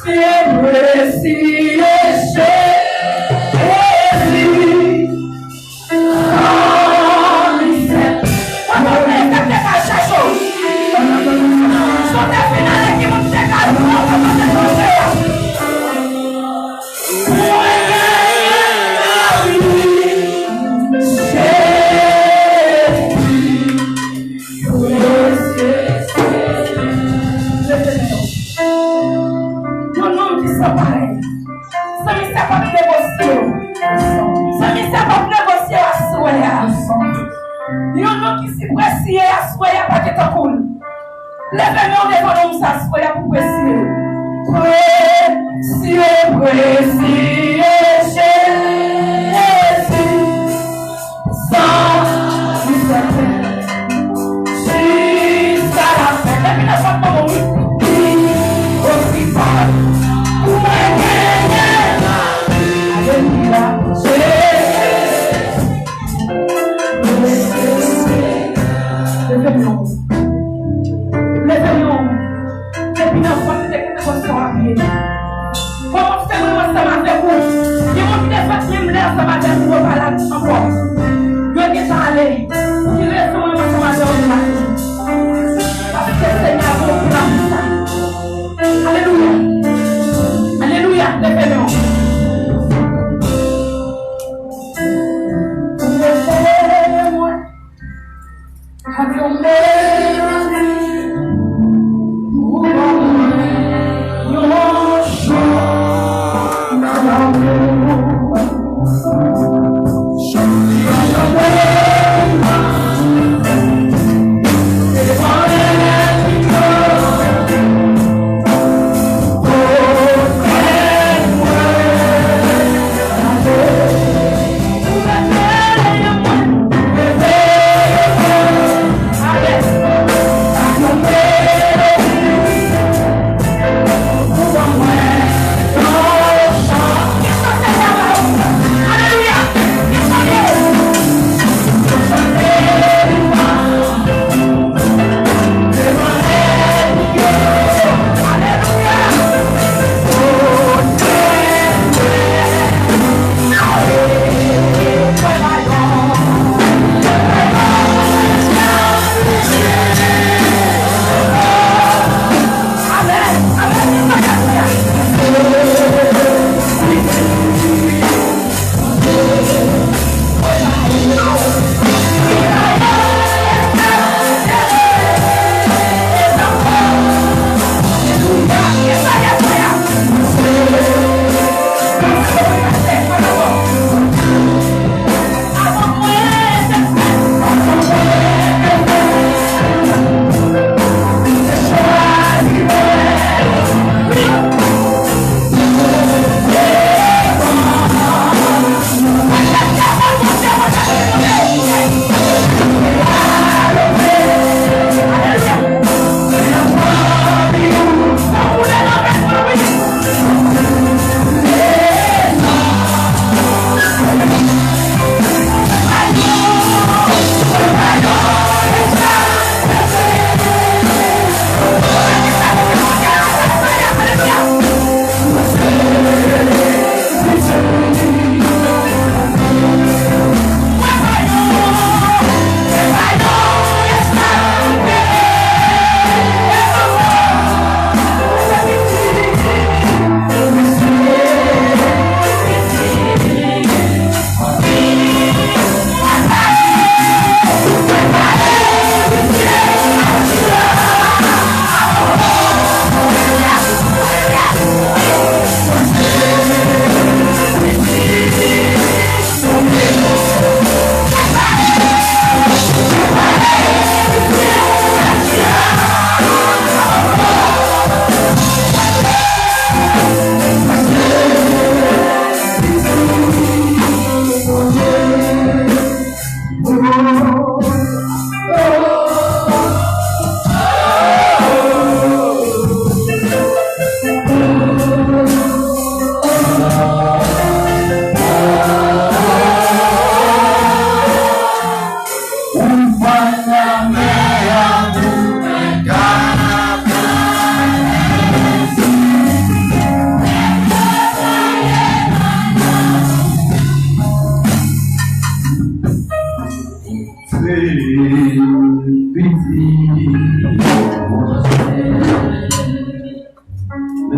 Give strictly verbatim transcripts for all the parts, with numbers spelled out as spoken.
Presi Jezi. San misè. Mwen konnen sa te ka chache w. Sa te fin ale ki moun te ka pran w kote kote a. Mwen genyen lavi. Jezi. Yon non ki san parèy. Zanmi, sa p ap negosye. Zanmi, sa p ap negosye aswè a. Yon non ki si presiye aswè a, pa gen tankou l. Leve men w devan non sa aswè a pou presiye. Presiye, presiye, Jezi. San misè. Jiska lafen. Depi nan vant manman w, wi. Pi o tribal. Mwen genyen. Alelouya. Jezi. Leve men w. Leve men w. Depi nan vant li te kenbe konsa w ap ye. Kòman w fè mwen ansanm avè w?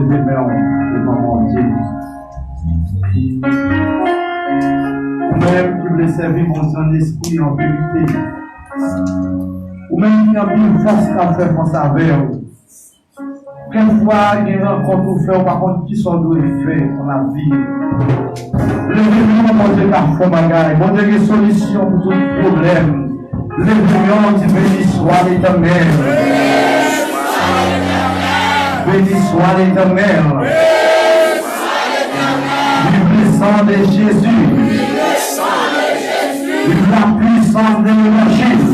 Leve men w devan Bondye. Ou menm ki vle sèvi Bondye an espri, an verite. Ou menm ki anpil fòs k ap fè fas avè w. Kèk fwa gen rankont ou fè, ou pa konn kisa w dwe fè nan lavi w. Leve men w, Bondye ka fè bagay. Bondye gen solisyon pou tout pwoblèm. Leve men w, di, Béni soit l'Éternel. Béni soit l'Éternel. Vive le sang de Jésus. Vive la puissance de l'Évangile.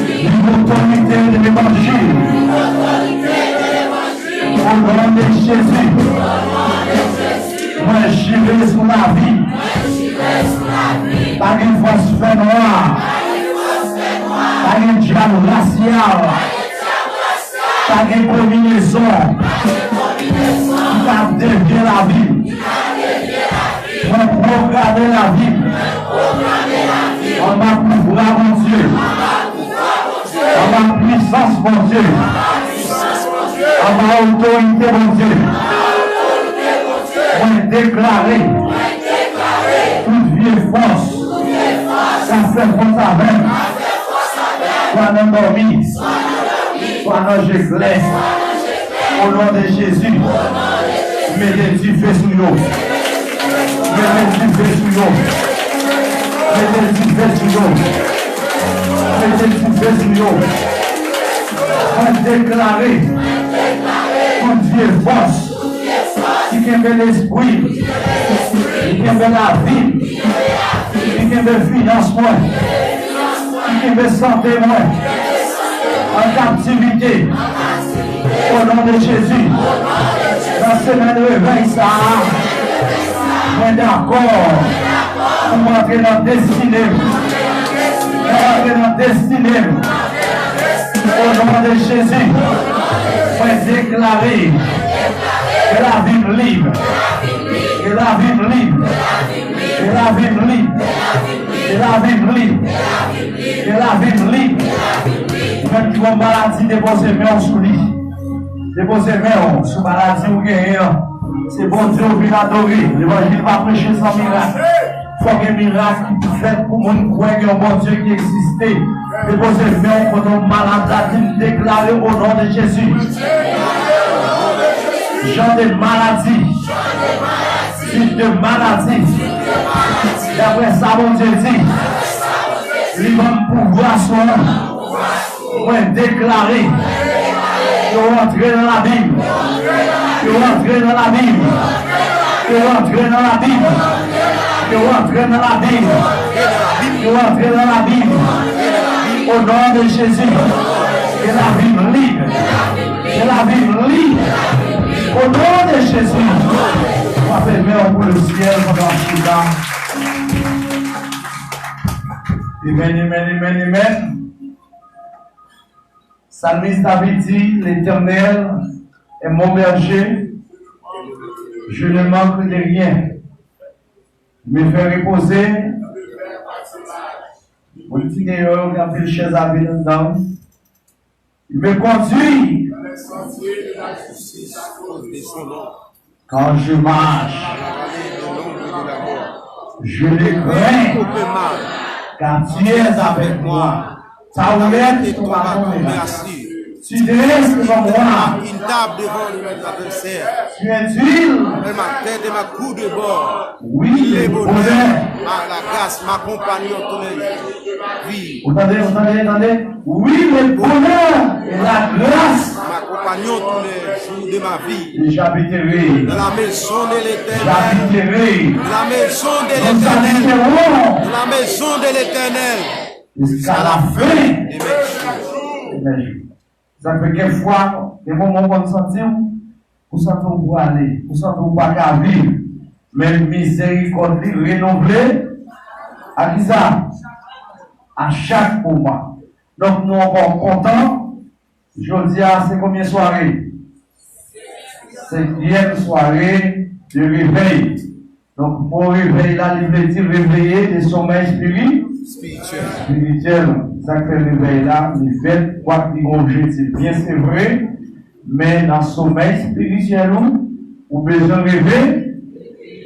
Vive l'autorité de l'Évangile. Au nom de Jésus. Mwen jire sou lavi. Pa gen fòs fènwa. Pa gen dyab rasyal. Pa gen konbinezon ki ka devye lavi. Mwen pwograme lavi m anba pouvwa Bondye. Anba pwisans Bondye. Anba otorite Bondye. Mwen deklare tout vye fòs k ap fè fas avè m, swa nan dòmi, swa nan je klè, o non de Jezi, mete dife sou yo. Mete dife sou yo. Mete dife sou yo. Mete dife sou yo. Mwen deklare tout vye fòs ki kenbe lespri m, ki kenbe lavi m, ki kenbe finans mwen, ki kenbe sante mwen an kaptivite. O non de Jezi, nan semèn revèy sa a, mwen dakò pou m antre nan destine m. Mwen antre nan destine m. O non de Jezi, mwen deklare ke lavi m lib. Ke lavi m lib. Ke lavi m lib. Ke lavi m lib. Ke lavi m lib. Ou menm ki gon maladi, depoze men w sou li. Depoze men w sou maladi ou genyen an. Se Bondye w vin adore. Levanjil pa preche san mirak. Fò gen mirak ki fèt pou moun kwè gen yon Bondye ki egziste. Depoze men w kote yon malad la, di m, deklare o non de Jezi. Jan de maladi, tip de maladi, daprè sa Bondye di, li ban m pouvwa sou ou. Mwen deklare ke w antre nan lavi m. Ke w antre nan lavi m. Ke w antre nan lavi m. Ke w antre nan lavi m. Ke w antre nan lavi m. O non de Jezi. Ke lavi m lib. Ke lavi m lib. O non de Jezi. Frape men w pou lesyèl pandan w chita. Amen, amen, amen, amen. Salmis David di, L'Éternel est mon berger, je ne manque de rien. Il me fait reposer. Moun ki deyò yo, gen anpil chèz a vin anndan. Il me conduit. Quand je marche je ne crains, car tu es avec moi. Ta houlette et ton bâton me rassurent. Tu dresses devant moi une table devant mes adversaires. Tu es d'huile. Mwen ma tèt e ma kou de bò. Oui, le bonheur. Ma, la grâce m'accompagne tous les jours. Ou tande, ou tande, tande. Oui, le bonheur et la grâce. M'accompagnent tous les jours de ma vie. Et j'habiterai. Dans la maison de l'Éternel. J'habiterai. Dans la maison de l'Éternel. Dans la maison de l'Éternel. Jusqu'à la fin. Amen. Amen. Sa fè kèk fwa, gen moman w konn santi w, ou santi w pwale, ou santi w pa ka viv. Men mizerikòd li renouvle a kisa? A chak moman. Donk, nou ankò kontan. Jodi a, se konbyen sware? Senkyèm sware de revèy. Donk, mo revèy la, li vle di reveye de somèy espiri-, espirityèl. Sa k fè revèy la, li fèt, kwak li gon objektif byen sevre, Men nan somèy espirityèl ou, ou bezwen reve,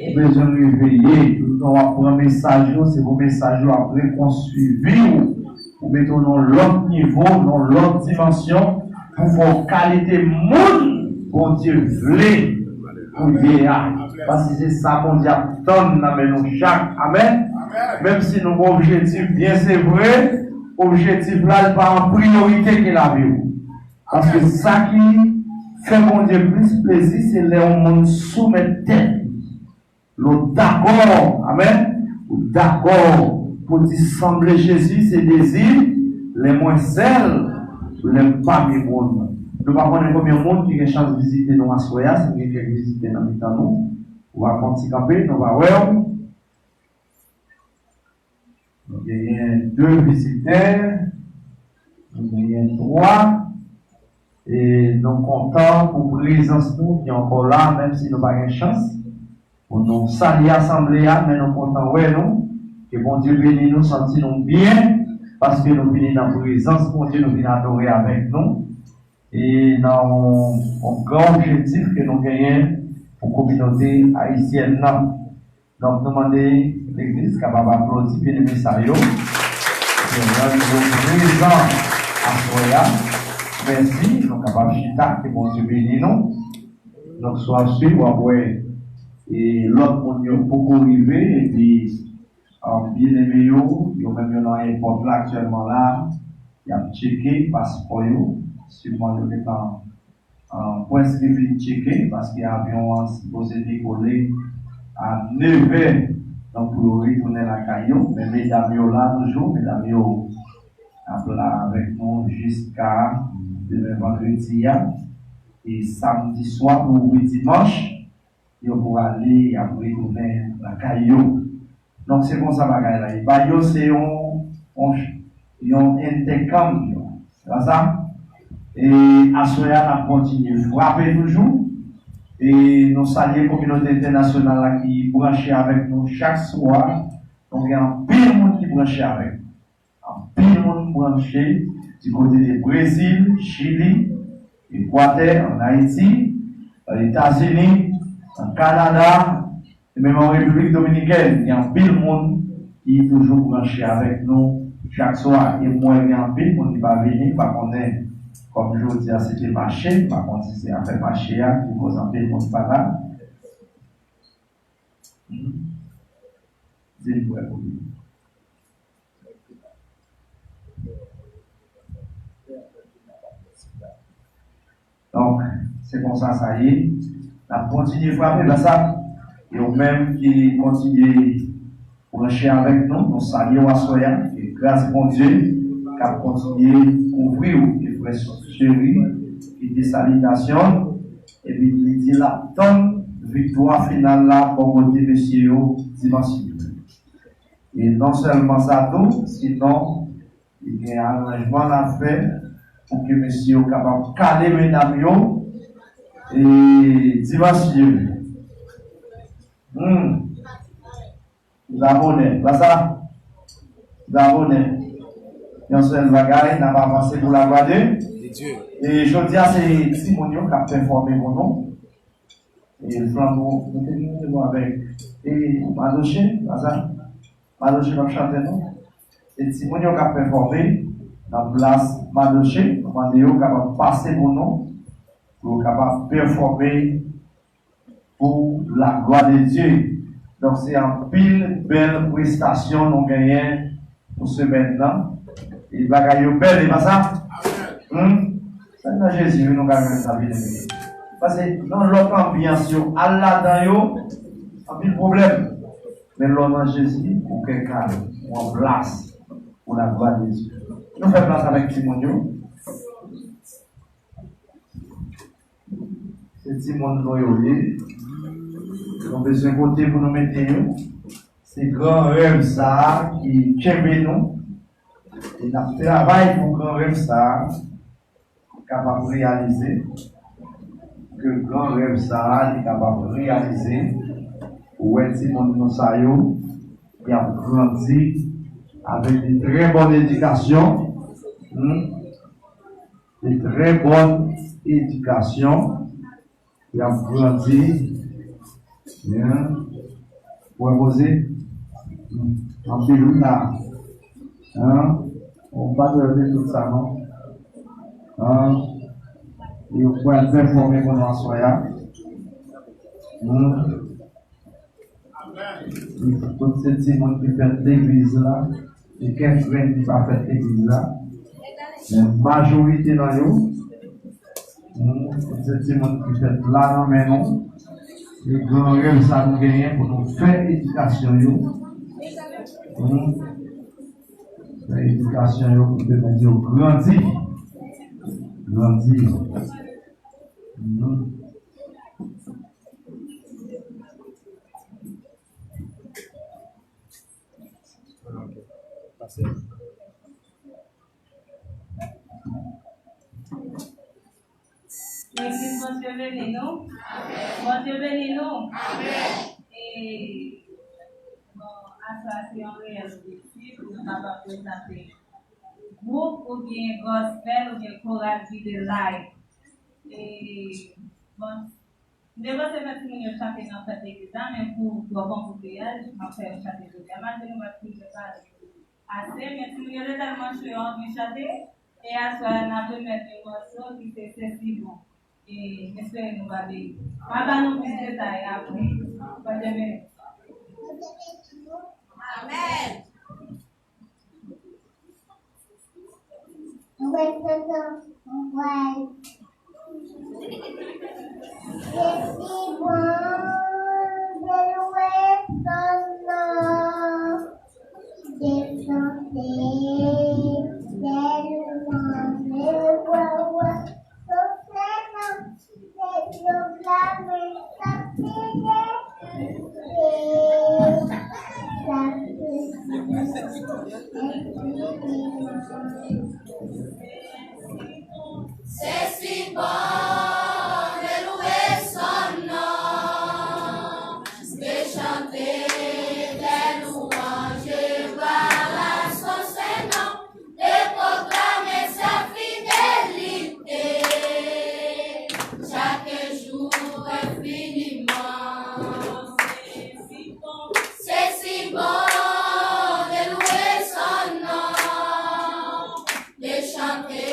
ou bezwen reveye. Toutan w ap pran mesaj yo, se pou mesaj yo ap rekonstwi vi w, pou mete w nan lòt nivo, nan lòt dimansyon, pou fè w kalite moun Bondye vle pou w ye a. Paske se sa Bondye ap tann nan men nou chak. Amèn. Menm si nou gen objektif byen, se vre, objektif la, li pa an priyorite ke lavi w. Paske sa ki fè Bondye plis plezi, se lè yon moun soumèt tèt li. Lè w dakò, amèn, ou dakò pou di sanble Jezi, se dezi, lè mwen sèl, lè m pami moun. Nou pa konnen konbyen moun ki gen chans vizite nou aswè a, si gen kèk vizitè nan mitan nou, ou va fè yon ti kanpe, nou va wè w. Nou genyen de vizitè, nou genyen twa, e nou kontan pou prezans nou ki ankò la, menm si nou pa gen chans pou nou salye asanble a, men nou kontan wè nou. Ke Bondye beni nou, santi nou byen, paske nou vini nan prezans Bondye, nou vin adore avèk nou. E nan yon, yon gran objektif ke nou genyen pou kominote ayisyèn nan. Donk, nou mande legliz kapab aplodi byeneme sa yo. Ke rann yo prezan aswè a. Mèsi, nou kapab chita, ke Bondye beni nou. Donk, si w ap swiv, w ap wè, e lòt moun yo poko rive, epi, um, byeneme yo, yo menm yo nan ayewopò la aktyèlman la, y ap tcheke paspò yo, siman yo gentan, um, prèske fin tcheke, paske avyon an sipoze dekole a nevè, donk pou yo retounen lakay yo, men medam yo la toujou, medam yo ap la avèk nou jiska demen vandredi a, e samdi swa pou ouvri dimanch, yo pou ale, y ap retounen lakay yo. Donk, se konsa bagay la ye. Bay yo se yon, yon, yon entèkanm, se pa sa? E aswè a, n ap kontinye frape toujou. E nou salye kominote entènasyonal la ki branche avèk nou chak swa. Nou gen anpil moun ki branche avèk nou. Anpil moun branche di kote de Brezil, Chili, Ekwatè, ann Ayiti, Etazini, an Kanada, e menm an Repiblik Dominikèn. Gen anpil moun ki toujou branche avèk nou chak swa. E m wè gen anpil moun ki pa vini, m pa konnen, kòm jodi a se te mache, m pa konn si se afè mache a ki koz anpil moun pa la. Hmm. Di m kwè pou li. Donk, se konsa sa ye. N ap kontinye frape, pa sa? E ou menm ki kontinye branche avèk nou, nou salye w aswè a. E gras Bondye k ap kontinye kouvri w. E frè Cheri, ki te salitasyon, epi li di l ap tann viktwa final la bò kote mesye yo dimanch vini. E non sèlman sa tou, sinon, li gen aranjman l ap fè pou ke mesye yo kapab kale medam yo, e dimanch vini. Hmm. Zabone, pa sa? Zabone. Yon sèl bagay, n ap avanse pou laglwa de Dye. E jodi a, se timoun yo k ap pèfòme pou nou. E flanbo, nou te gen randevou avèk, e Madoche, pa sa? Madoche p ap chante, non? E timoun yo k ap pèfòme nan plas Madoche, nou mande yo kapab pase pou nou, pou yo kapab pèfòme pou laglwa de Dye. Donk, se anpil bèl prestasyon nou genyen pou semèn nan. E bagay yo bèl, e pa sa? Hmm? Sa nan Jezi, wi, nou ka jwenn sa, byeneme. Paske nan lòt anbyans yo, al ladan yo, anpil pwoblèm. Men lè w nan Jezi, ou kè kalm, ou an plas pou laglwa de Dye. Nou fè plas avèk timoun yo. Se timoun nou yo ye. Nou bezwen kote pou nou mete yo. Se gran rèv sa a ki kenbe nou. E n ap travay pou gran rèv sa a kapab reyalize. Ke gran rèv sa a, li kapab reyalize. Ou wè timoun nou sa yo, y ap grandi avèk de trè bòn edikasyon. Hmm? De trè bòn edikasyon, y ap grandi. Byen. Ou wè koze? Anpil wi la. Hein? Ou pa dwe di tout sa non. Hein? Yo pral pèfòme pou nou aswè a. Hmm. Tout se timoun ki fèt legliz la, e kèk grenn ki pa fèt legliz la. Men majorite nan yo, hmm, tout se timoun ki fèt la nan men nou. E gran rèv sa nou genyen pou nou fè edikasyon yo. Hmm. Fè edikasyon yo pou pèmèt yo grandi. Grandi. Hmm. Legliz, Bondye beni nou. Bondye beni nou. E, bon, aswè a se yon reyèl plezi pou nou kapab prezante gwoup oubyen gospel oubyen koral ki de live. E, bon, M te panse fè timoun yo chante nan fèt legliz la, men pou twòp anbouteyaj, m ap fè yo chante jodi a. Malgre nou pa t fin prepare ase, men timoun yo te tèlman cho, yo anvi chante. E aswè a, n ap remèt yon mòso ki se Se si bon. E m espere nou va beni. M a ba nou plis detay apre. Bondye beni. Amèn. Mwen kontan, mwen. Se si bon de lwe son non, de chante, de lwanj, de glwa, son sèman. Se si bon de lwe son non, de chante de lwanj e glwa a son sen non, de pwoklame sa fidelite chak jou enfiniman. Se si bon de lwe son non, de chante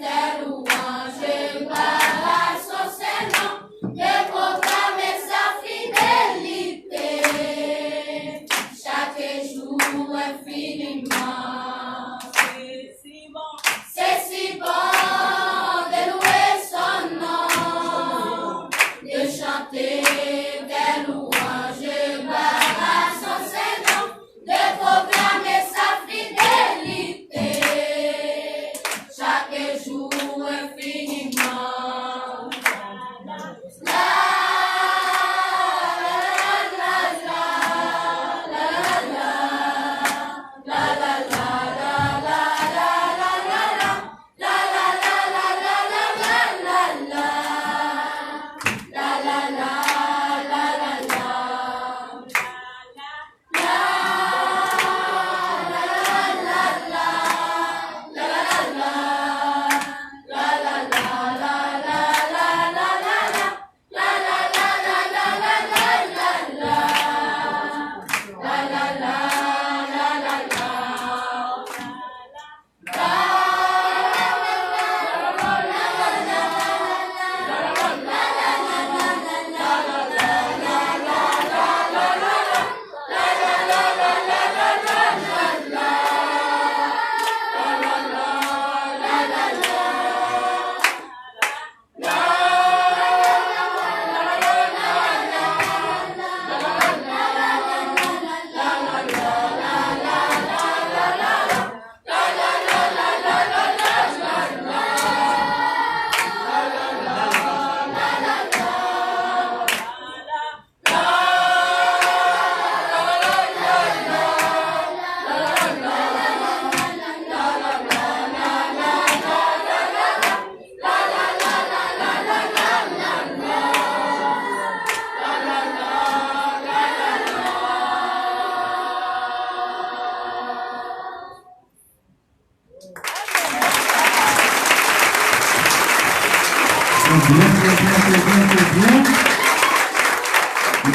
de lwanj e glwa a son sen non, de pwoklame sa fidelite chak jou enfiniman. Se si bon de lwe son non, de chante de lwanj e glwa a son sen non, de pwoklame sa fidelite chak jou enfiniman.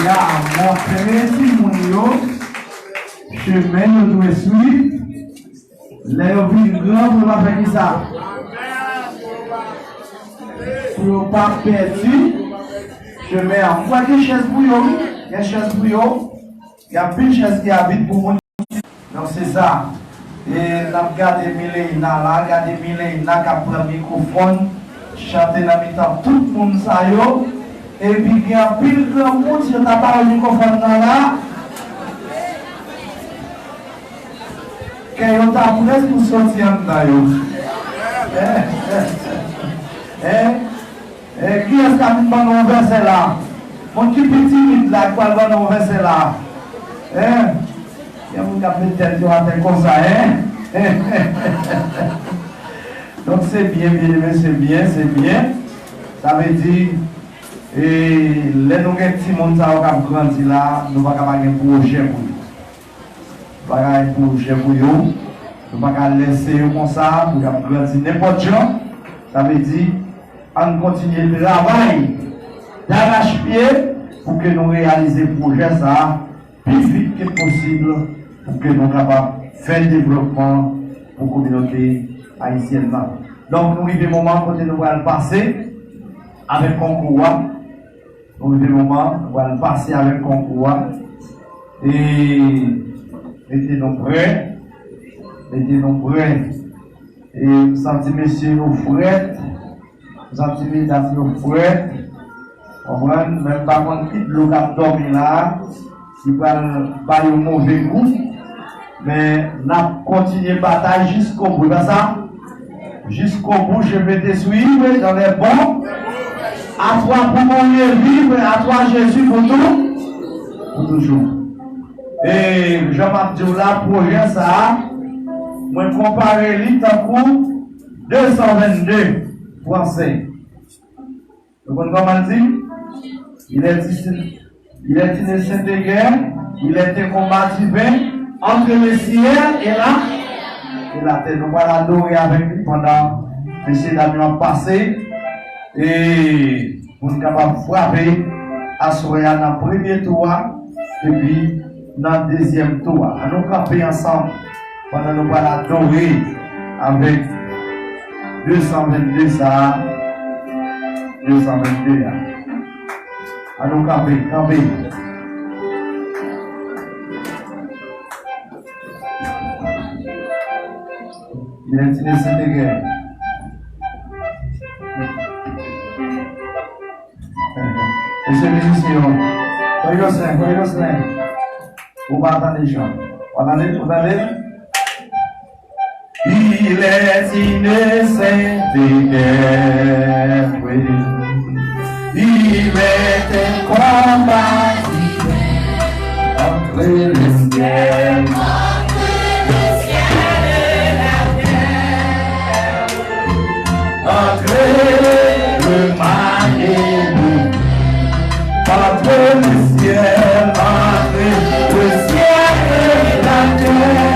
Montre timoun yo chemen yo dwe swiv. Lè yo vin gran, pou yo pa fè kisa? Pou yo pa pèdi chemen an. M kwè gen chèz pou yo, wi. Gen chèz pou yo. Gen anpil chèz ki a vid pou moun. Donk, se sa. E n ap gade Mileina la, gade Mileina k ap pran mikwofòn, chante nan mitan tout moun sa yo. Epi gen anpil granmoun, si yo ta ba yo mikwofòn nan la, kè yo ta prèske pou soti anndan yo. Hein? Eh, kiyès k ap vin ban nou yon vèsè la? Moun ki pi timid la, ki pral ban nou yon vèsè la? Hein? Gen moun k ap met tèt yo atè konsa, hein? Donk, se byen, byeneme, se byen, se byen. Sa vle di, e, lè nou gen timoun sa yo k ap grandi la, nou pa ka pa gen pwojè pou yo. Nou pa ka gen pwojè pou yo. Nou pa ka lèse yo konsa pou y ap grandi nenpòt jan. Sa vle di, ann kontinye travay darachpye pou ke nou reyalize pwojè sa a pi vit ke posib, pou ke nou kapab fè devlopman pou kominote ayisyèn nan. Donk, nou rive moman kote nou pral pase avèk konkou a. Nou rive moman, nou pral pase avèk konkou a. E mete nou prè. Mete nou prè. E m santi mesye yo frèt. M santi medam yo frèt. Konprann? Men m pa konn ki dlo k ap dòmi la a, ki pral ba yo move gou. Men n ap kontinye batay jiskobou, e pa sa? Jusqu'au bout, je vais te suivre dans les bons. À toi pour mourir et vivre, à toi Jésus pour tout, pour toujours. E jan m ap di w la, pwojè sa a, mwen konpare li tankou de san vennde fransè. Nou konn kòman l di? Il est ici, il est une sainte guerre, il est un combat divin entre le ciel et la, et la terre. Nou pral adore avèk li pandan mesye dam yo ap pase. E pou n kapab frape aswè a nan premye tou a, epi nan dezyèm tou a. Ann nou kanpe ansanm pandan nou pral adore avèk de san vennde sa a, de san vennde a. Ann nou kanpe, kanpe. Mesye mizisyen yo, fò yo slen, fò yo slen. Ou pa tande jan. Ou tande, ou tande? Il est une sainte guerre. Il est un combat entre le ciel, entre le ciel et la terre, entre le mal et le bien, entre le ciel, entre le ciel et la terre.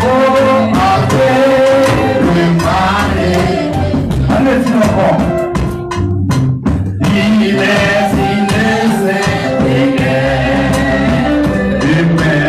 Oh, entre le mal et le bien. Ann di l ankò. Il est innocent de guerre. Amen.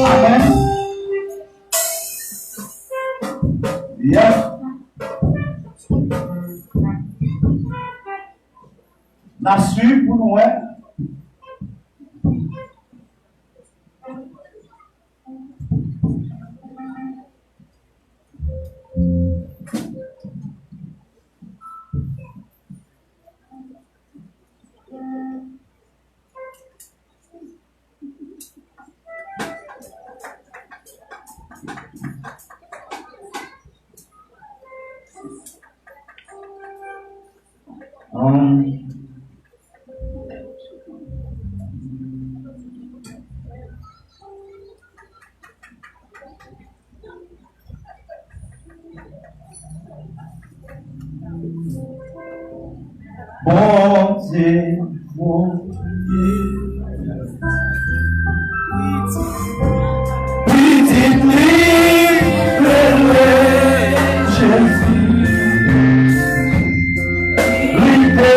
Amèn. Yep. N a swiv pou nou wè. Um, Bondye, Bondye. Pitit li rele Jezi. Li te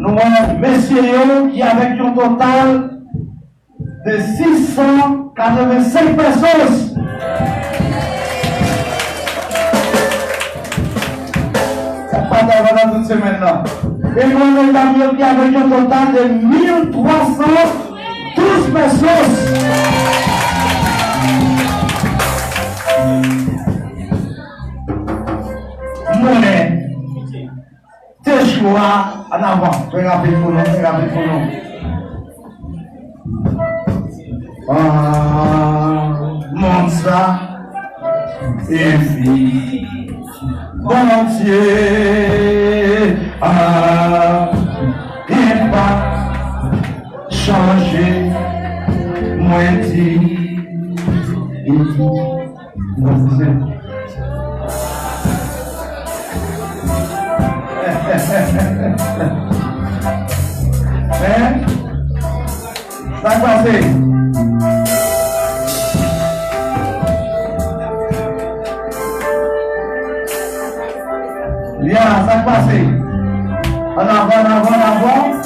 Nou wè mesye yo ki avèk yon total de six cent quatre-vingt-cinq pesos. Sa pa ta vann tout semèn nan. E nou wè medam yo ki avèk yon total de mil twa san douz pesos. Mwen, Te chwa, an avan. Trè rapid pou nou, trè rapid pou nou. Ah, mond sa, epi Bondye, ah, li pa chanje, mwen di, epi Hein? Sa k pase? Ya, sa k pase? An avan, an avan, an avan.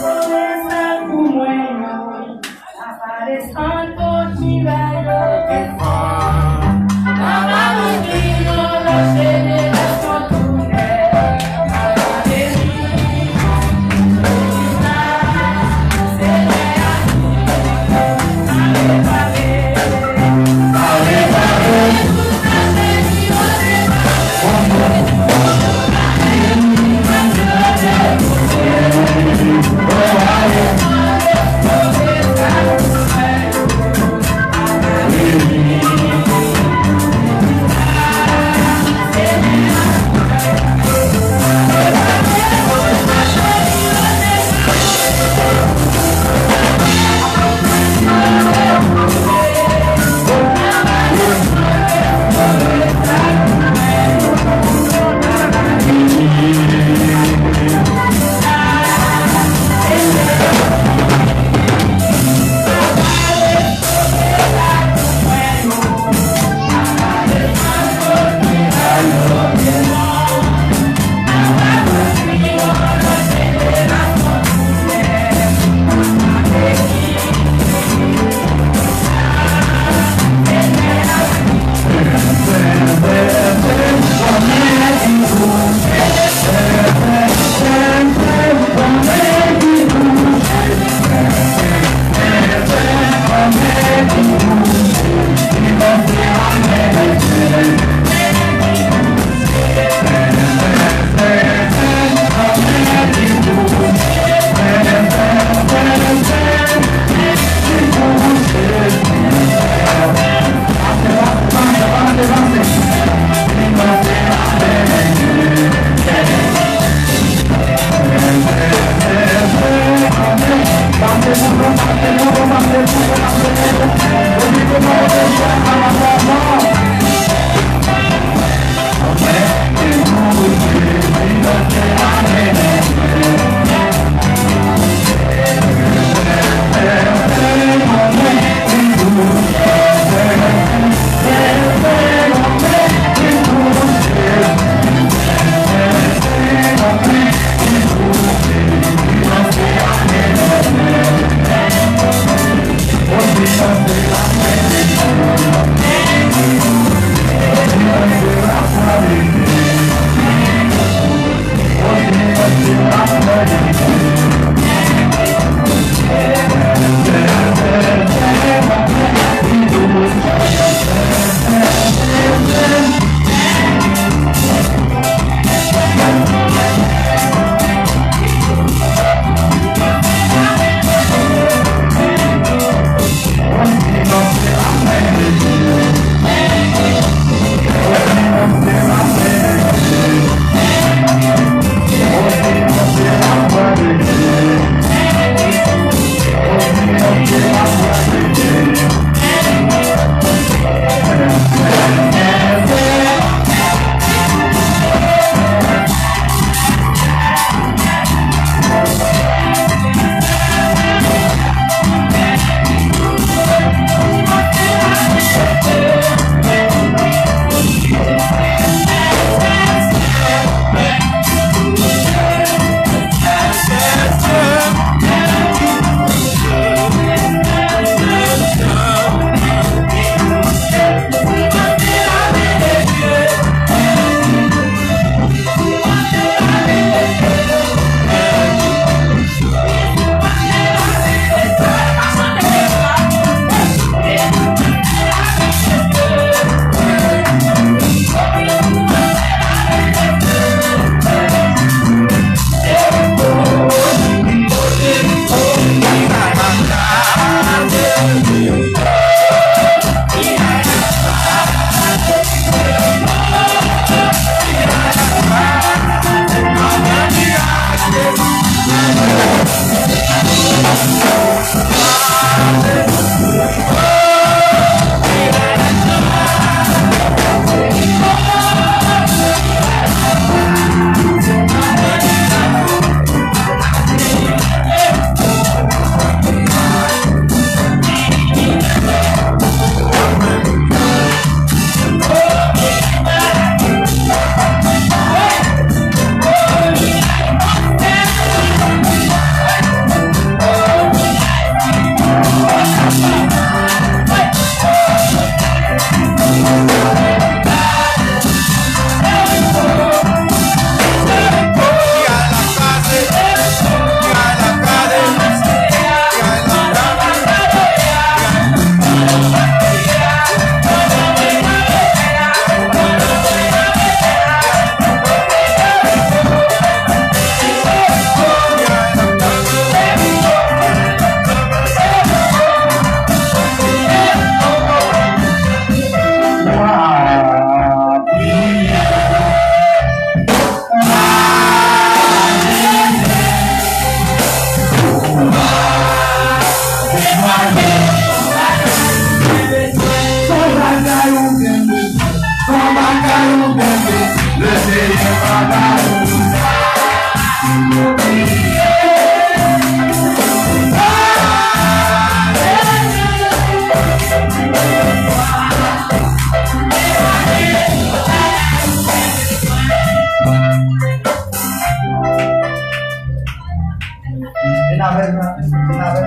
Vin avè m, vin avè m.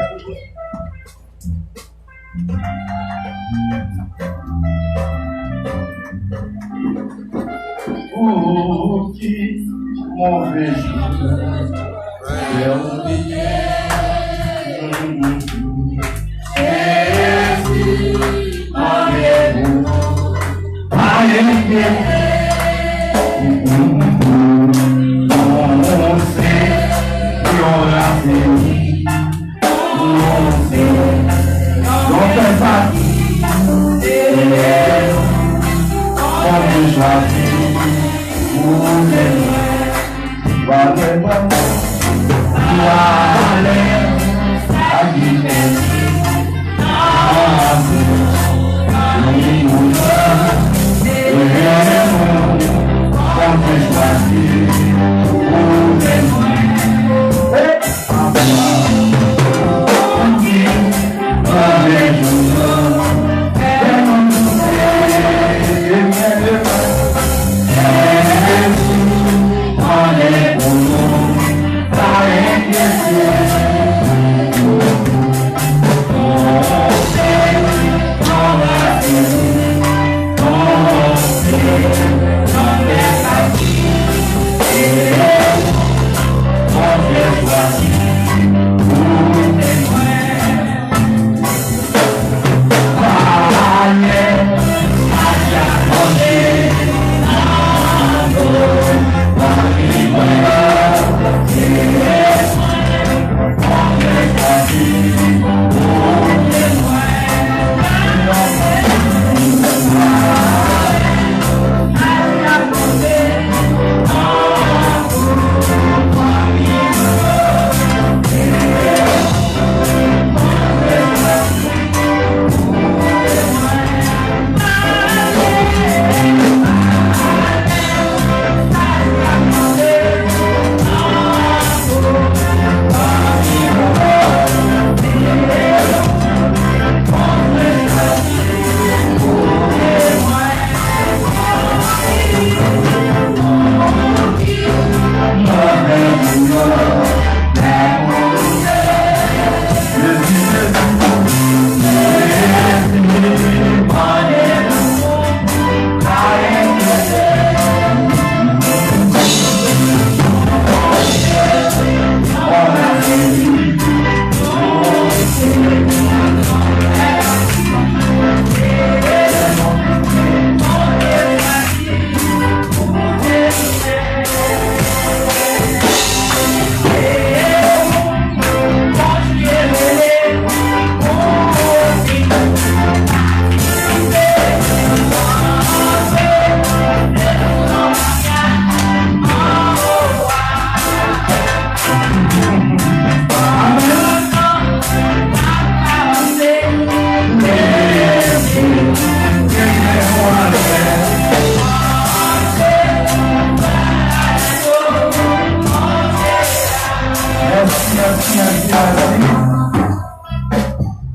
Pou ki move jou fè w bliye? Jezi, mande pou nou pa regrete. Yon se yon rafini. Mèsi, mèsi, mèsi, mèsi.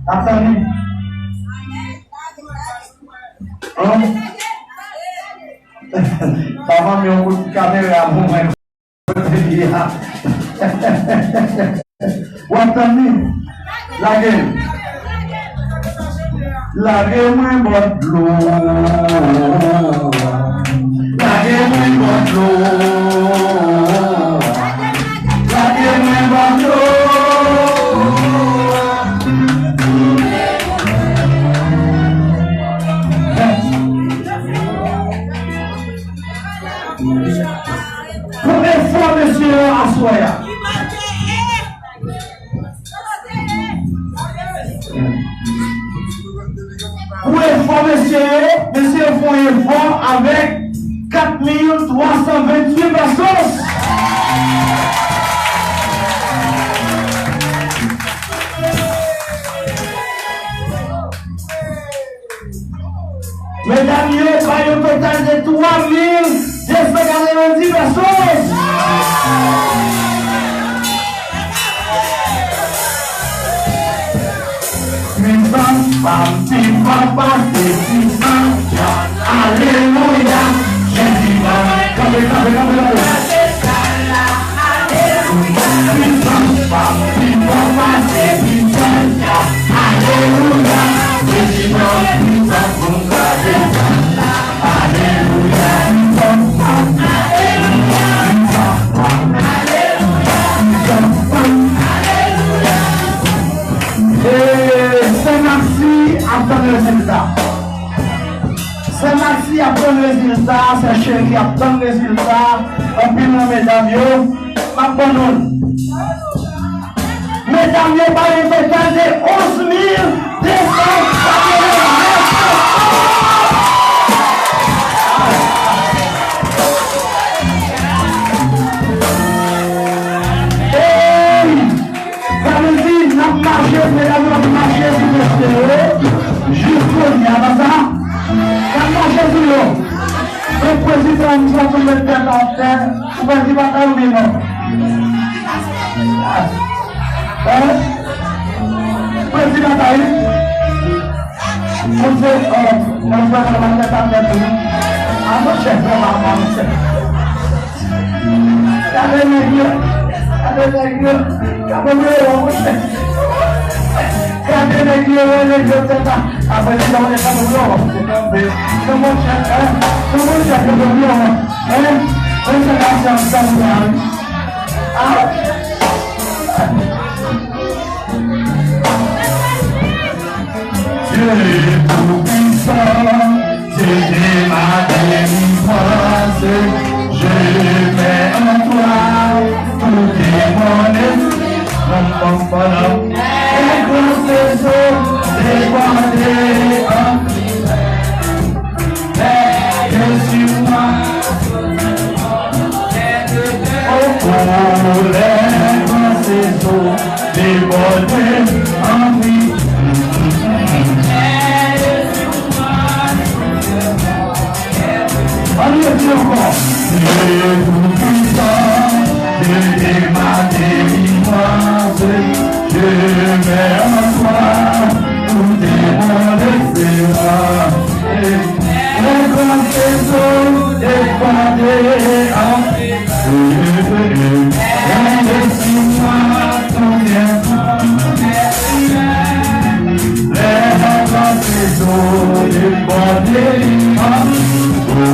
N ap tann li. An? Papa m yon kout kamera pou mwen. W ap tann li? Lage l. Lage mwen bò dlo. Lage mwen bò dlo. Lage mwen bò dlo. Pou efò mesye yo aswè a. Pou efò mesye yo, mesye yo fè yon efò avèk kat mil twa san venntuit pesos. Medam yo bay yon total de twa mil de san katrevenndis pesos. Pisans pa m pi fò pase pisans. Alelouya, Jezi ban m. Kanpe, kanpe, kanpe, kanpe. Pisans pa m pi fò pase pisans. Alelouya, Jezi ban m pisans pou m kraze. Alelouya, pisans pa m. Pisans pa m. Alelouya, pisans pa m. E Sè Maxi ap tann rezilta. Sè Maxi ap tann rezilta, Sè Cheri ap tann rezilta. Anpil nan medam yo, m ap ban nou l. Medam yo bay yon total de onz mil de san katrevenn. Ey! Sa vle di, n ap mache, medam yo ap mache sou mesye yo, jis kounye a, pa sa? N ap mache sou yo. Donk, prezidan, m santi w met tèt atè, ou pèdi batay oubyen non? Hein? Pèdi batay? Monchè, oh, mwen fè mwen mwen tèt atè tou. A monchè, fè mwen mwen monchè. Gade nèg yo, gade nèg yo, gade nèg yo, monchè. Gade nèg yo, nèg yo tèt a. Apre li yon nèg gade yo, se kanpe. Se monchè, hein? Se monchè, gade yo, hein? Monchè, la se ansanm la, wi. Ah! Dieu Tout-Puissant, Dieu de ma délivrance, je mets en toi tout mon esprit. Pam, pam, pam. Les grands séjours débordés en prière, veille sur moi. Oh, oh, les grands séjours débordés en prière. Ann redi ankò. Dieu Tout-Puissant, Dieu de ma délivrance, je mets en toi toute mon espérance. Les grands séjours débordés en prière, veille sur moi, ton bien. Les grands séjours débordés en prière.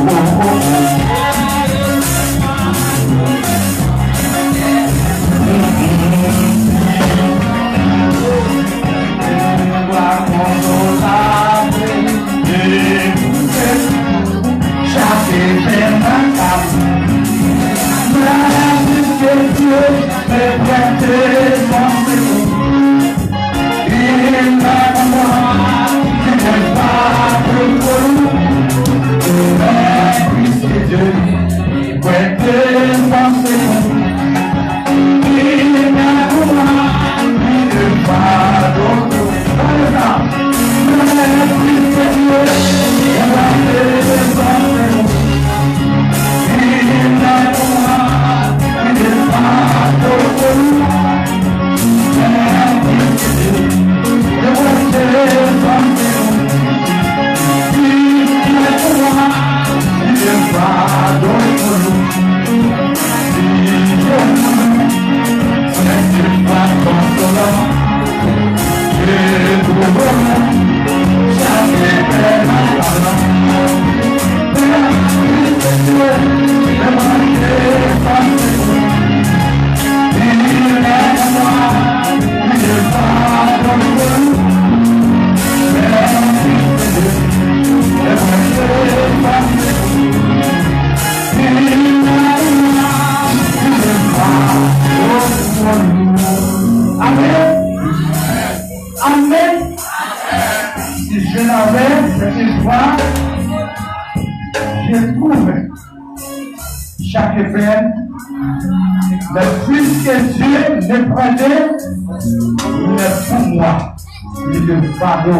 Chak pèn nan kap. Mwen di ke Dye te prete panse pou. Il m'a dit, moi, tu n'es pas de folie. Mais puisque Dieu prête panse pou. Amèn. Amèn. Si je l'avais, cette foi, je pouvais. Chaque peine, mais puisque Dieu ne prenait, il est pour moi. Li te fado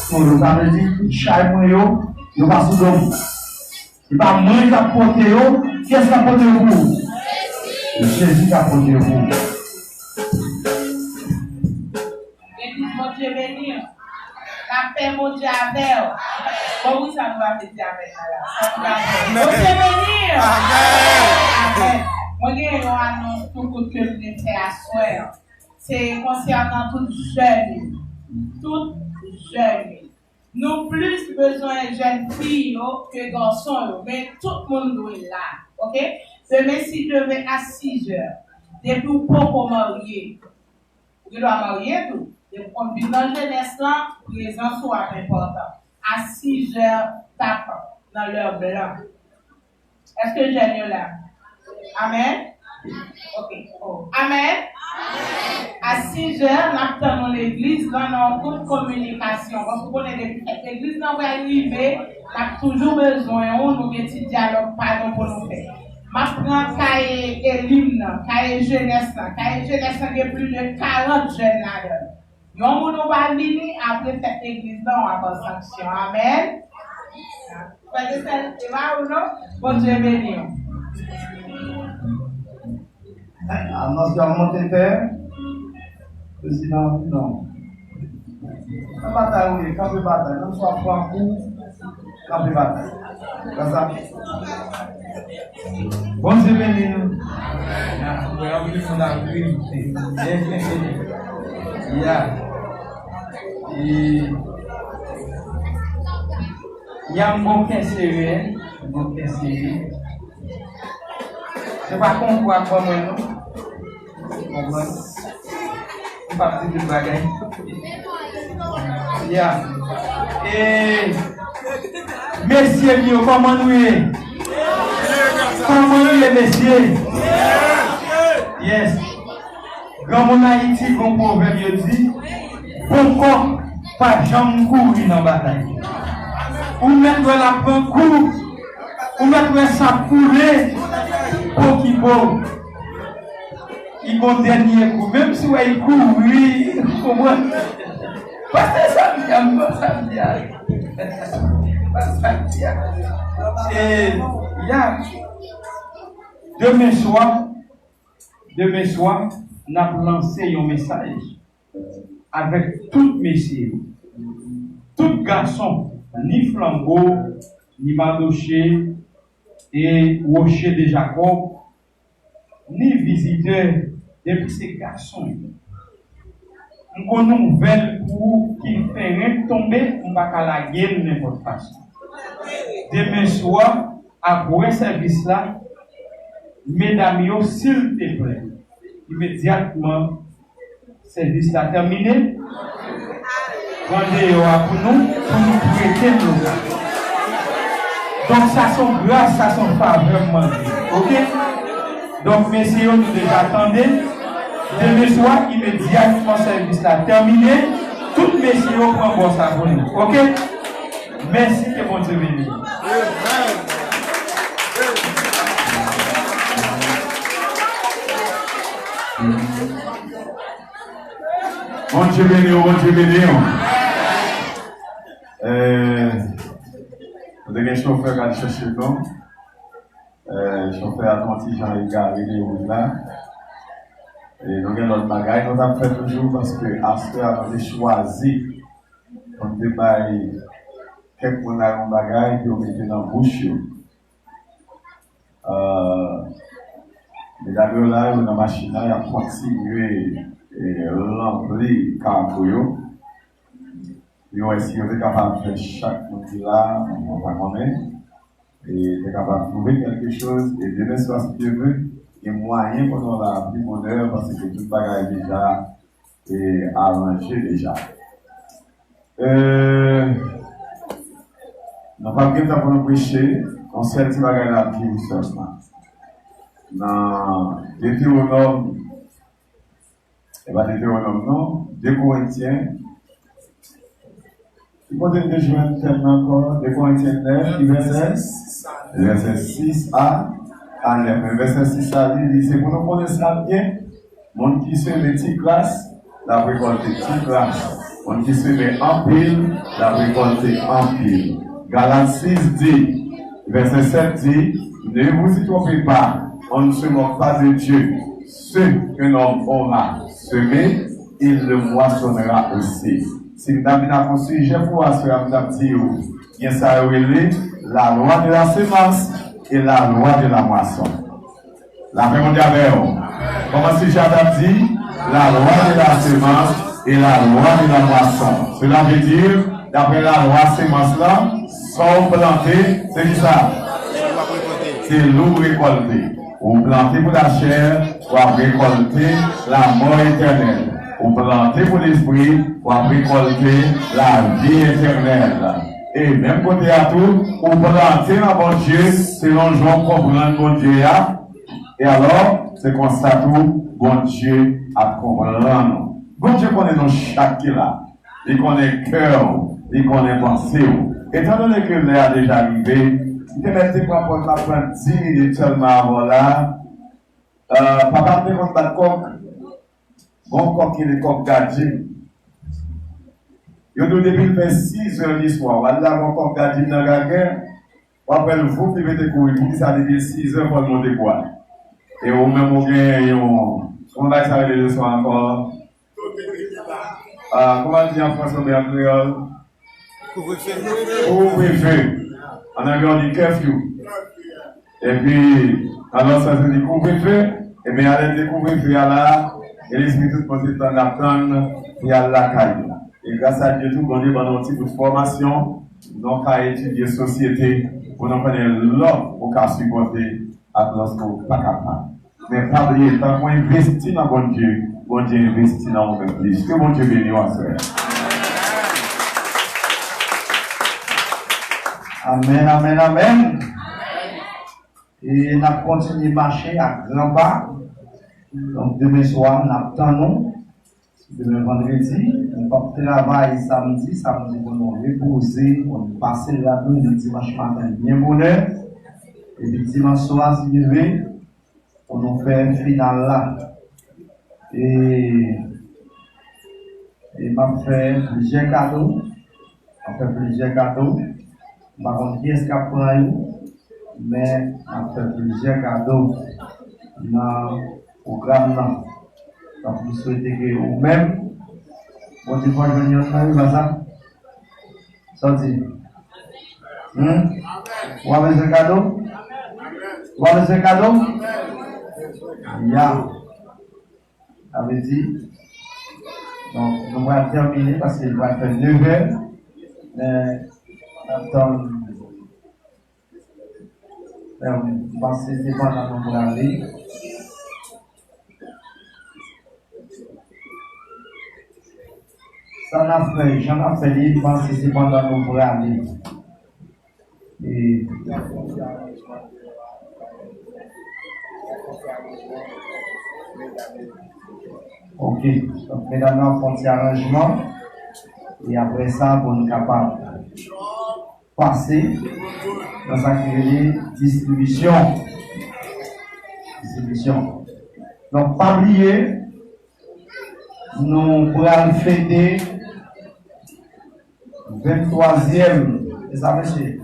pou nou. Sa vle di, tout chay mwen yo, yo pa sou do m. Se pa mwen k ap pote yo. Kiyès k ap pote yo pou ou? Jezi k ap pote yo pou ou. Legliz, Bondye beni w. Pè Bondye avè w. Bon, wi, sa nou pa vle di amèn nan la. Sa nou pa vle. Bondye beni w. Amèn. Amèn. Mwen gen yon anons tou kout ke m vle fè aswè an. Se konsènan tout jèn yo. Tout jèn yo. Nou plis bezwen jèn fi yo ke gason yo, men tout moun dwe la, oke? Demen, si Dye vle, a sizè, depi w poko marye, ou gen dwa marye tou. Depi w konn vin nan jenès lan, prezans ou ap enpòtan. A sizè tapan, nan lè blan. Èske jèn yo la? Amèn? Oke. Amèn? A sizè, n ap tann ou legliz lan nan yon kout kominikasyon. Paske w konnen depi fèt legliz lan pral rive, n ap toujou bezwen ou, nou gen ti dyalòg pa nou pou nou fè. M ap pran kaye elim nan, kaye jenès lan. Kaye jenès lan gen plis de karant jèn ladan l. Yon moun ou pa vini, apre fèt legliz lan, w ap an sanksyon. Amèn. Frè e sè, se pa ou non? Bondye beni w. Anons yo ap monte tè. Prezidan, non. Nan batay ou ye, kanpe batay. Menm si w ap pran kou, kanpe batay. Konsa. Bondye beni nou. Ya, mwen anvi moun ap grite. Ya. E, ya, m gon kè sere, m gon kè sere. Se pa konkou ak ban mwen, non. Konprann? M p ap di tout bagay. Ya. E, mesye m yo, kòman nou ye? Kòman nou ye, mesye? Yes. Granmoun Ayiti, gon pwovèb yo di, bon kòk pa janm kouri nan batay. Ou mèt wè l ap pran kou, ou mèt wè sa ap koule, po ki po. Li gon dènye kou. Menm si w wè li kouri, ou konprann? Pastè Samdi a, m pran Samdi a. Pastè Samdi a. E, ya. Demen swa, demen swa, n ap lanse yon mesaj avèk tout mesye yo. Tout gason, ni flanbo, ni madoche, e woche de Jakòb, ni vizitè, depi se gason yo. M gon nouvèl pou ou ki fenk tonbe, m pa ka lage l nenpòt fason. Demen swa, apre sèvis la, medam yo, silteplè, imedyatman, sèvis la tèmine. Pran deyò a pou nou, pou nou prete nou la. Donk, sa se yon gras, sa se yon favè m mande. Oke? Donk, mesye yo, nou deja tande. Demen swa, imedyatman sèvis la tèmine, tout mesye yo pran bò sa pou nou. Oke? Mèsi, ke Bondye beni nou. Bondye beni w, Bondye beni w. Eh, nou te gen chofè k al chèche nou. Eh, chofè a te yon ti jan egare de wout la. E nou gen lòt bagay nou t ap fè toujou, paske aswè a nou te chwazi pou n te bay kèk moun la yon bagay pou yo mete nan bouch yo. Ah, medam yo la, yo nan machin la, y ap kontinye, eh, ranpli kago yo. Yo wè si yo te kapab fè chak moun ki la, mwen pa konnen. E te kapab twouve kèlke choz. E demen swa, si Dye vle, gen mwayen pou nou la pi bonè, paske tout bagay deja e aranje deja. E, nou p ap gen tan pou nou preche, yon sèl ti bagay n ap di w sèlman. Nan Detewonòm, e pa Detewonòm non, de Korentyen, ki kote n te jwenn tèm nan ankò? De Korentyen nèf, ki vèsè? Vèsè sis a, a nèf. Men vèsè sis la, li di, se pou nou konnen sa byen. Moun ki seme ti kras, l ap rekòlte ti kras. Moun ki seme anpil, l ap rekòlte anpil. Galat sis di, vèsè sèt di, ne vous y trompez pas, on ne se moque pas de Dieu. Ce qu'un homme aura semé, il le moissonnera aussi. Si m ta vin ak yon sijè pou aswè a, m t ap di w, gen sa yo rele la loi de la semence et la loi de la moisson. Lapè Bondye avè w. Kòman sijè a t ap di? La loi de la semence et la loi de la moisson. Cela veut dire, daprè lalwa semans lan, sa w plante, se ki sa? Se li w rekòlte. Ou plante pou lachè, w ap rekòlte lamò etènèl. Ou plante pou lespri, w ap rekòlte lavi etènèl. E menm kote a tou, ou plante nan Bondye, selon jan w konprann Bondye a, e alò, se konsa tou, Bondye ap konprann ou. Bondye konnen nou chak ki la. Li konnen kè w, li konnen panse w. Etandone ke lè a deja rive, m te mèt te pran pòz la pran dis minit sèlman avan la. Euh, papa m te konn bat kòk, gon kòk ki rele kòk Gadjim. Yo di w depi l fè sizè diswa, w al la gon kòk Gadjim nan Gagè, w ap wè l voup li mete kouri. Poukisa depi sizè fò l monte bwa? E ou menm ou gen yon, kòman bagay sa rele leson ankò? Ah, kòman di an fransè oubyen an kreyòl? Kouvrefe. Kouvrefe. An anglè, on di curfew. Epi, alò sa se di kouvrefe. Ebyen, alè de kouvrefe a la, e lespri tout moun se tann ap tann pou y al lakay yo. E gras a Dye tou, Bondye ban nou yon ti bout fòmasyon, nou ka etidye sosyete, pou nou konnen lè w ka sipòte ak lòske w pa kapab. Men pa bliye, tank ou envesti nan Bondye, Bondye envesti nan ou menm plis. Ke Bondye beni w aswè a. Amèn, amèn, amèn. E n ap kontinye mache ak gran pa. Donk, demen swa, n ap tann nou. Demen vandredi, nou p ap travay samdi. Samdi pou nou repoze, pou nou pase rad nou, epi dimanch maten byen bonè. Epi dimanch swa, si Dye vle, pou nou fè final la. E, e m ap fè plizyè kado. M ap fè plizyè kado. M pa konn kiyès k ap pran yo, men m ap fè plizyè kado nan pwogram nan. Donk, m swete ke ou menm, Bondye fè w jwenn yonn nan yo, pa sa? Sa w di? Hmm? Ou pa bezwen kado? Ou pa bezwen kado? Ya. Sa vle di, donk, nou pral tèmine paske l pral fè nevè, men n ap tann, men m panse se pandan nou prale. Sa n ap fè, jan n ap fè li, m panse se pandan nou prale. E, ok. Donk, medam nan ap fè yon ti aranjman. E apre sa, pou n kapab pase nan sa ki rele distribisyon. Distribisyon. Donk, pa bliye, nou pral fete venntwazyèm. E sa, mesye?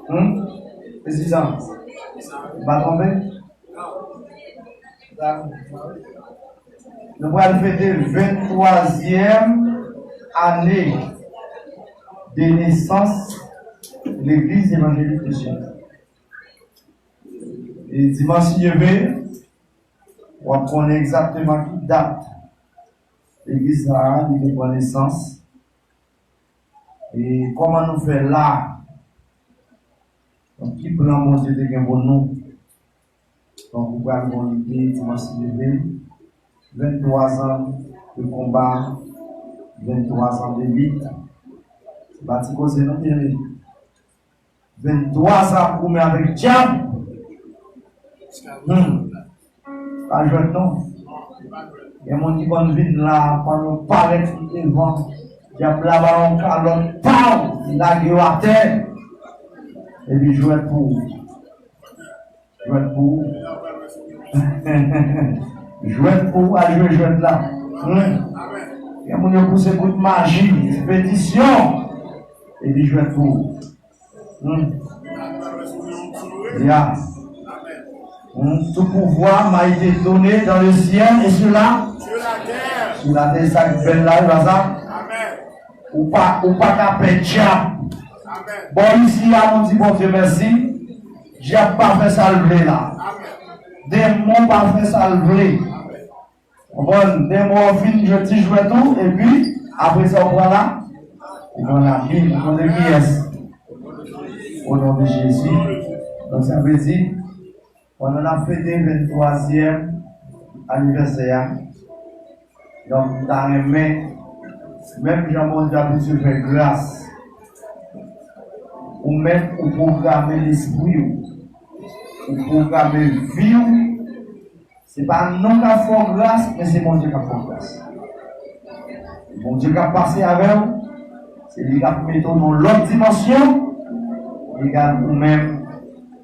Hmm? Prezidan? M pa twonpe? Nou pral fete venntwazyèm ane de nesans Legliz Evanjelik Mesye. E dimanch si Dye vle, w ap konnen egzakteman ki dat legliz sa a, li te pran nesans. E kòman nou fè la? Donk, ki plan Bondye te gen pou nou? Donk, ou pral gon lide dimanch si Dye vle. Venntwa zan de konba, venntwa zan de lit. Se pa ti koze non, byeneme. Venntwa zan ap goumen avèk dyab. Hmm. Pa jwèt non. Gen moun ki konn vin la, pandan w parèt li devan, dyab la ba w yon kalòt, paw, li lage w atè. Epi jwèt pou ou. Jwèt pou ou. Jwèt pou ou, al jwe jwèt la. Hmm. Gen moun yo pouse kout maji, ekspedisyon. Epi jwèt pou ou. Hmm. Ya. Hmm. Tout pouvoir m'a été donné dans le ciel et sur la, sur la terre. Sa k bèl la, e pa sa? Ou pa, ou pa ka pè dyab. Bò isi a, nou di Bondye mèsi. Dyab pa fè sa l vle la. Demon pa fè sa l vle. Konprann? Demon an fin jwe ti jwèt ou, epi apre sa, ou pran la, ou pran la Bib, ou pran de kiyès? O non de Jezi. Donk, sa vle di, pandan n ap fete venntwazyèm anivèsè a, donk, m ta renmen, menm jan Bondye abitye fè gras, ou menm, ou pwograme lespri w, ou pwograme vi w, se pa nou k ap fè w gras, men se Bondye k ap fè w gras. Bondye k ap pase avè w, se li k ap mete w nan lòt dimansyon. Egal ou menm,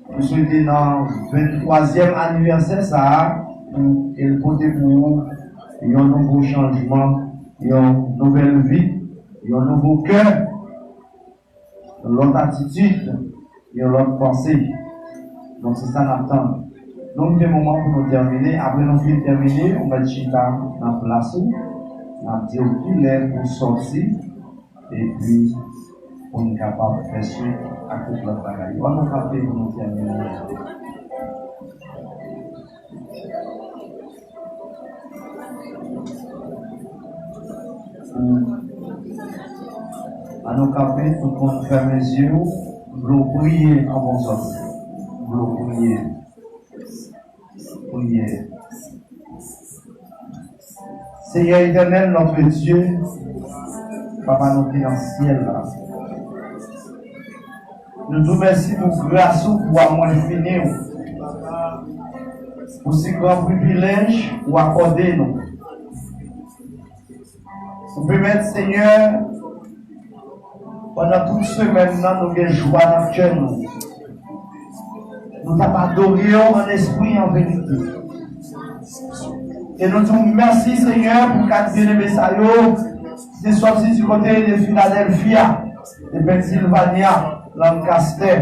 nou swete nan venntwazyèm anivèsè sa a, pou ke l pote pou ou yon nouvo chanjman, yon nouvèl vi, yon nouvo kè, yon lòt atitid, yon lòt panse. Donk, se sa n ap tann. Nou rive moman pou nou tèmine. Apre nou fin tèmine, ou mèt chita nan plas ou. N ap di w kilè pou sòti. Epi, pou n kapab fè swit ak tout lòt bagay yo. Ann nou kanpe pou nou tèmine. Ann nou kanpe, tout moun fèmen zye w. M vle w priye anvan w sòti. M vle w priye. Priyè. Seyè Etènèl, notre Dieu, Papa nou ki nan syèl la, nou di w mèsi pou gras ou, pou amou enfini w, pou si gran privilèj ou akòde nou. Ou pèmèt, Senyè, pandan tout semèn nan, nou gen jwa nan kè nou. Nou t ap adore w an espri, an verite. E nou di w mèsi, Senyè, pou kat byeneme sa yo ki te sòti di kote de Filadèlfya, de Pennsilvanya, Lancaster,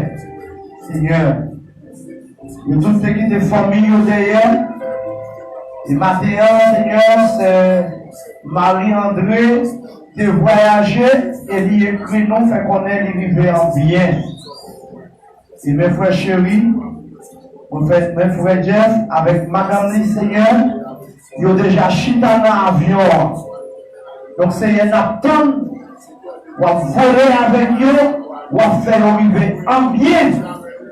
Senyè. Yo tout te kite fanmi yo dèyè. E maten an, Senyè, sè Marie André te vwayaje e li ekri nou, fè konnen li rive an byen. E men frè Cheri, mwen fè, men frè Jeff avèk madanm li, Senyè, yo deja chita nan avyon an. Donk, Senyè, n ap tann, w ap vole avèk yo, w ap fè yo rive an byen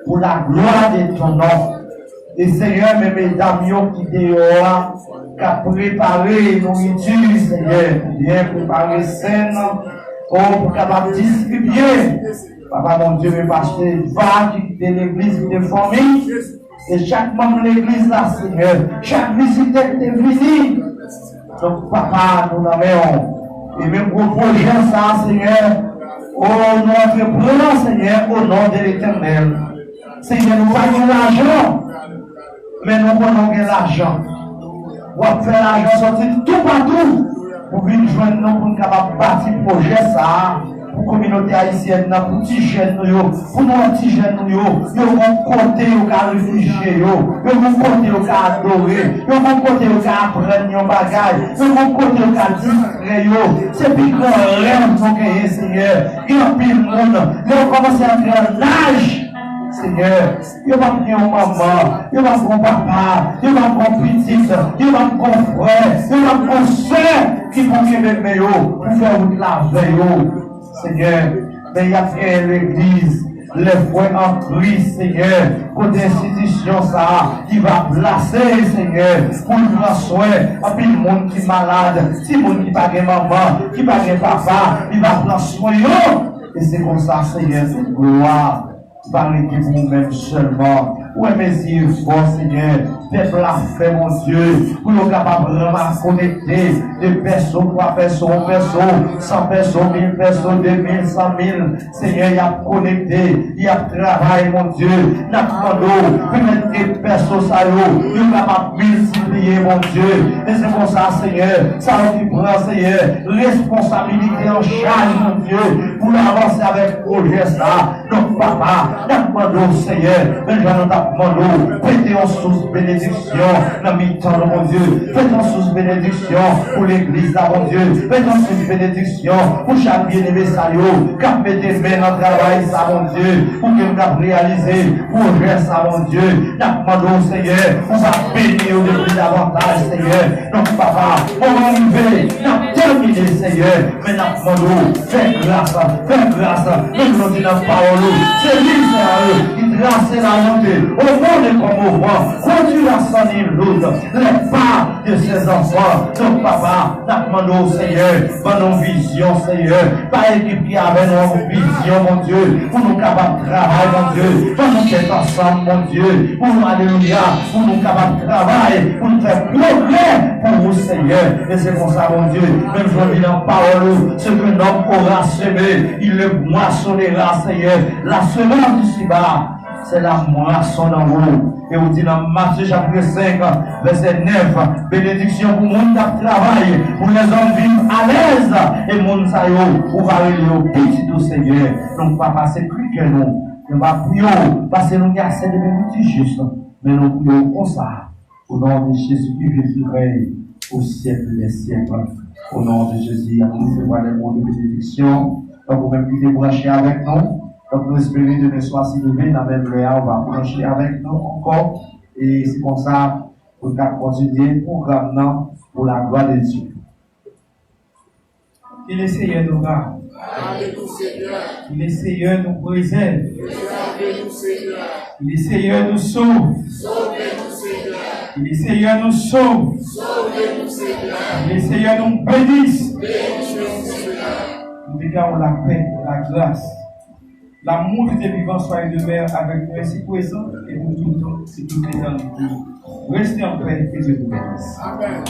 pou la glwa de ton non. E, Senyè, men medam yo ki deyò a, k ap prepare nouriti, Senyè, byen prepare sèn, o, pou kapab distribye. Papa Bondye, men pastè Eva ki kite legliz, kite fanmi, e chak manm legliz la, Senyè, chak vizitè ki te vini. Donk, Papa, nou nan men w. E menm gwo pwojè sa, Senyè, o, nou antreprann, Senyè, o non de Letènèl. Senyè, nou pa gen lajan, men nou konnen w gen lajan. W ap fè lajan sòti toupatou pou vin jwenn nou, pou n kapab bati pwojè sa a pou kominote ayisyèn nan, pou ti jèn nou yo, pou nou ti jèn nou yo, yo gon kote yo ka refijye yo, yo gon kote yo ka adore, yo gon kote yo ka aprann yon bagay, yo gon kote yo ka distrè yo. Se pi gran rèv nou genyen, Senyè. Gen anpil moun, lè yo kòmanse antre an laj, Senyè, yo p ap gen yon manman, yo p ap gen yon papa, yo p ap gen yon pitit, yo p ap gen yon frè, yo p ap gen yon sè ki pou kenbe men yo pou fè wout la avè yo. Senyè, men y ap genyen legliz, lè frè an Kris, Senyè, kote enstitisyon sa a ki va plase, Senyè, pou l pran swen anpil moun ki malad, timoun ki pa gen manman, ki pa gen papa, li va pran swen yo. E se konsa, Senyè, tout glwa va rete pou ou menm sèlman. Ou wè mezi efò, Senyè, pèp la fè, Bondye, pou yo kapab ranmase, konekte de pèso, twa pèso, yon pèso, san pèso, mil pèso, de mil, san mil. Senyè, y ap konekte, y ap travay, Bondye. N ap mande w, pèmèt ke pèso sa yo, yo kapab miltipliye, Bondye. E se konsa, Senyè, sa yo ki pran, Senyè, responsabilite an chaj, Bondye, pou yo avanse avèk pwojè sa a. Donk, papa, n ap mande w, Senyè, menm jan nou t ap mande w, pete yon sous benediksyon nan mitan nou, Bondye. Pete yon sous benediksyon pou legliz la, Bondye. Pete yon sous benediksyon pou chak byeneme sa yo k ap mete men nan travay sa, Bondye, pou ke n kab reyalize pwojè sa, Bondye. N ap mande w, Senyè, pou w va beni yo de pli davantaj, Senyè. Donk, papa, moman rive, n ap tèmine, Senyè, men n ap mande w, fè gras, fè gras, menm jan w di nan pawòl ou, se li, Senyè, ki trase la route au bon et comme au vent, conduit la sans nul doute les pas de ses enfants. Donk, papa, n ap mande w, Senyè, ban nou vizyon, Senyè. Ba ekip ki avè nou yon vizyon, Bondye, pou nou kapab travay, Bondye. Ban nou tèt ansanm, Bondye, pou nou, alelouya, pou nou kapab travay, pou nou fè pwogrè pou ou, Senyè. E se konsa, Bondye, menm jan w di nan pawòl ou, ce qu'un homme aura semé, il le moissonnera, Senyè. La semence ici-bas, c'est la moisson d'en haut. E ou di nan Matye chapit senk, vèsè nèf, benediksyon pou moun k ap travay, pour les hommes vivent à l'aise, e moun sa yo, ou va rele yo pitit ou, Senyè. Donk, papa, se kri kè nou, nou pa priye w, paske nou gen ase de benediksyon, men nou priye w konsa, au nom de Jésus qui vit, qui règne au siècle des siècles. Au nom de Jésus, a nou resevwa de mo de benediksyon. Donk, ou menm ki te branche avèk nou, donk, nou espere demen swa, si Dye vle, nan menm lè a, ou va branche avèk nou ankò. E se konsa, pou n ka kontinye pwogram nan pou la glwa de Dye. Ke le Seyè nou gade. Ke le Seyè nou prezève. Ke le Seyè nou sove. Ke le Seyè nou sove. Ke le Seyè nou benis. Nou deklare la paix, la grâce, l'amour de Dieu vivant soit et demeure avec nous ainsi présent et pour tout le temps, c'est toute l'éternité. Restez en paix, que Dieu vous bénisse. Amen.